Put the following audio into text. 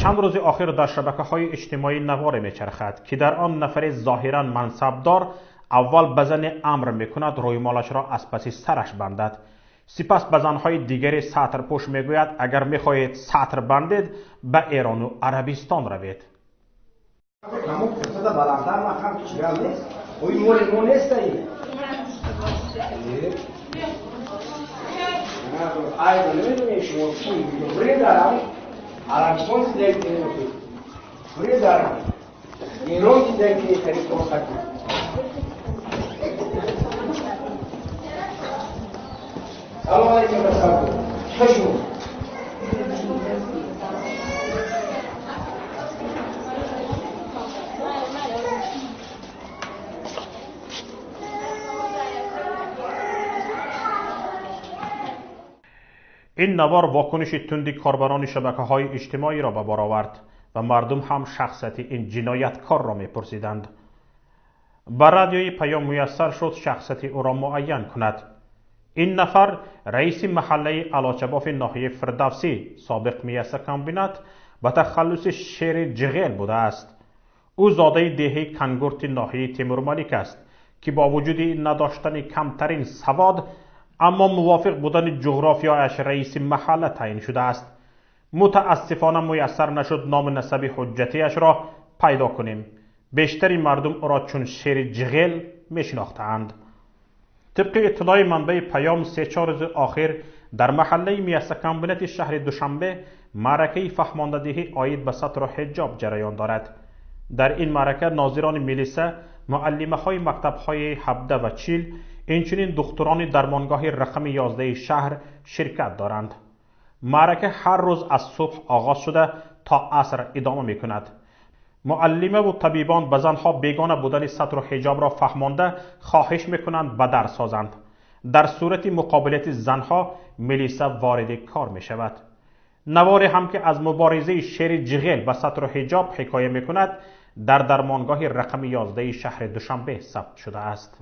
Чанд рӯзи охир дар шабакаҳои иҷтимоӣ наворе мечархад, ки дар он нафаре зоҳиран мансабдор аввал ба зане амр мекунад рӯймолашро аз паси сараш бандад. Сипас ба занҳои дигари сатрпӯш мегӯяд, агар мехоҳед сатр бандед, ба Эрону Арабистон равед. Арабистон зиндагӣ кунед, буред дар Эрон зиндагӣ кунед, қариб кор. Салом алейкум, чӣ шумо? Ин навор вокуниши тунди корбарони шабакаҳои иҷтимоиро ба бор овард ва мардум ҳам шахсияти ин ҷинояткорро мепурсиданд. Ба радиои Паём муяссар шуд шахсияти ӯро муайян кунад. Ин нафар раиси маҳаллаи Алочабофи ноҳияи Фирдавсӣ, собиқ Миясакомбинат, ба тахаллуси Шери Ҷиғел будааст. Ӯ зодаи деҳаи Кангурти ноҳияи Темурмалик аст, ки бо вуҷуди надоштани камтарин савод, аммо мувофиқ будани ҷуғрофиёяш раиси маҳалла таъин шудааст. Мутаассифона муяссар нашуд номи насаби ҳуҷҷатиашро пайдо кунем. Бештари мардум ӯро чун Шери Ҷиғел мешинохтаанд. Тибқи иттилои манбаи Паём, се-чор рӯзи охир дар маҳаллаи Миясакомбинати шаҳри Душанбе маъракаи фаҳмондадиҳӣ оид ба сатру ҳиҷоб ҷараён дорад. Дар ин маърака нозирони милиса, муаллимаҳои мактабҳои 17 ва 40, инчунин духтурони дармонгоҳи рақами 11 шаҳр ширкат доранд. Маърака ҳар рӯз аз субҳ оғоз шуда то аср идома мекунад. Муаллимаву табибон ба занҳо бегона будани сатру ҳиҷобро фаҳмонда хоҳиш мекунанд ба дар созанд. Дар сурати муқобилияти занҳо милиса вориди кор мешавад. Наворе ҳам ки аз муборизаи Шери Ҷиғел ба сатру ҳиҷоб ҳикоя мекунад, дар дармонгоҳи рақами 11 шаҳри Душанбе сабт шудааст.